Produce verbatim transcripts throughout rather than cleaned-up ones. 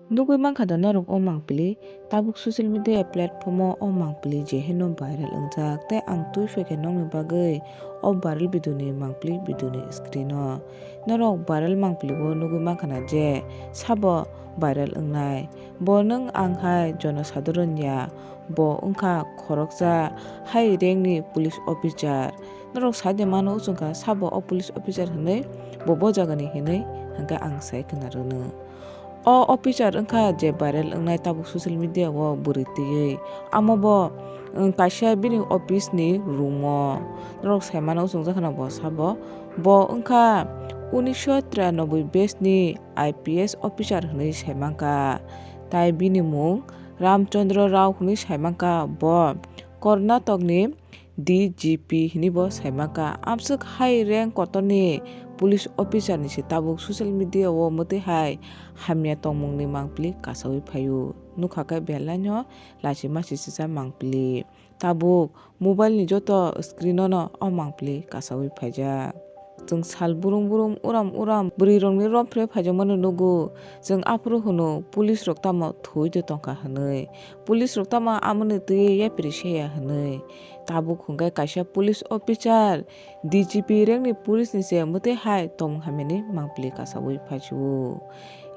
Nugwi mankha da norok o mangpili, tabuk social media platform o o mangpili je hino viral wngjak, tei ang twi phaikha nokni bagwi o viral video ni mangpili video ni screen o. Norok viral mangpili o nugwi mankha na je sabo viral wngnai. Bo nwng ang hai jonosadharon ya, bo wngkha khoroksa high rank ni police officer. Norok sai de mano, wngkha sabo o police officer hinwi, bo bo jagani hinwi, hwnkhe ang sai khna rwno. O officer wngkha je viral wngnai tabuk social media o bwrwi twiwi. Amo bo, wng, kaisa bini office ni room o. Norok sai mano, wngkha khna bo sabo. Bo wngkha unisho tiranoboi batch ni I P S officer hinwi sai mankha. Tai bini mung Ramchandra Rao hinwi sai mankha. Bo Karnatokni D G P hinwi bo sai mankha. Amswk high rank kotorni police officer ni se tabuk social media o mwtwi hai hamya tongmungni mangpili kasaui phaio. Nukha khe belai no lachi masi sisa mangpili. Tabuk mobile ni joto screen o no o mangpili kasaui phaijak. Chwng sal burum burum, uram uram bwrwi rokni romphre phaijakmani nugo. Chwng aphuru hwno police rok tamo thwi de tongkha hwnwi. Police rok tamo amoni twi yapri seya hwnwi. Tabuk hwnkhe kaisa police officer D G P rank ni police ni se mwtwi hai tongmung hamya ni mangpili kasaui phaisio.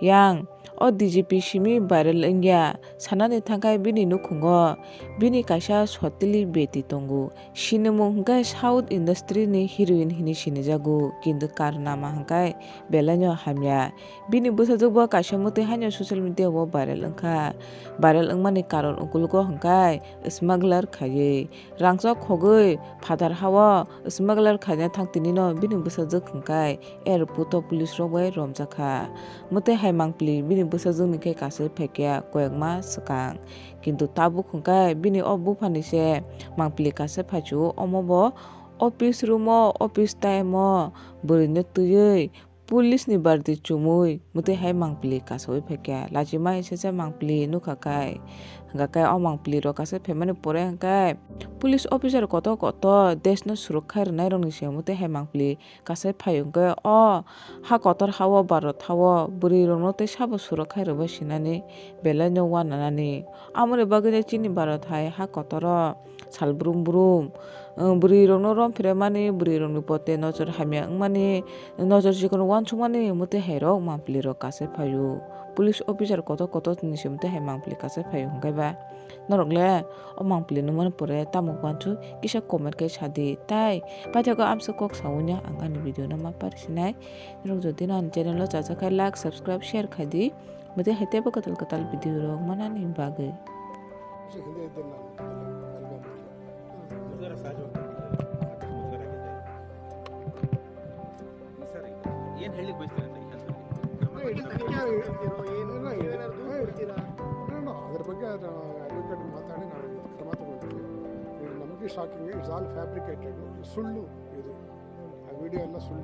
Yang o D G P simi viral wngya. Sanani thangkhe bini nukhungo bini kaisa sotili beti tongo. Sinimung hwnkhe South industry ni heroine hinwi sinijago, kintu karnama hwnkhe belaino hamya. Bini bwsajwkbo kaisa mwtwi haino social media o viral wngkha. Viral wngmani karon ukulugo hwnkhe smuggler khaiwi, rangchak khogwi phatar hao smuggler khaina thang tinino bini bwsajwk hwnkhe airport o police rok bai romjakha. Mwtwi hai mangpili bini bwsajwkni khe kasui phaikha koyekma swkang. Kintu tabuk hwnkhe bini o buphani se mangpili kasui phaichu, omo bo office room o, office time o bwrwino twiwi police ni bardi chumui mwtwi hai mangpili kasaui phaikha. Lachima se se mangpili nukha khai, hwnkha khe o mangpili rok kasui phaimani pore hwnkhe police officer kotor kotor desh no surok khai rwnai rokni se mwtwi hai mangpili kasai phai hwnkhe o ha kotor hao Bharat hao bwrwi rokno tei sabo surok khai rwbai sinani belai no uananani. Amoni bagwi no chini Bharat hai ha kotor o sal brum brum, uh, bwrwi rokno rom phiremani, bwrwi rokni pote nojor hamya wngmani, nojor chikon uansukmani mwtwi hai rok mangpili rok kasai phaio. Police officer kotor kotor ni se mwtwi hai mangpili kasai phaio hwnkhe ba. Norok le o mangpili nungmani pore tamo uansuk kisa comment khe sadi. Tai paithago amsa kok saui no ang ani video no ma parisinai. Norok jodi no ani channel o chajak khe like, subscribe, share khaidi. Mode hai teibo kwtal kwtal video rok manani bagwi. ಏನ್ ಹೇಳಿಕ್ ಬಯಸ್ತೀರ ಅಂತ ಈ ಹಂತದಲ್ಲಿ? ಅದ್ರ ಬಗ್ಗೆ ಅಡ್ವೊಕೇಟ್ ಮಾತಾಡಿ ನಾವು ಕ್ರಮ ತಗೊಳ್ತೀವಿ. ಇದು ನಮಗೆ ಶಾಕಿಂಗ್, ಇಟ್ಸ್ ಆಲ್ ಫ್ಯಾಬ್ರಿಕೇಟೆಡ್, ಸುಳ್ಳು ಇದು. ಆ ವಿಡಿಯೋ ಎಲ್ಲ ಸುಳ್ಳು.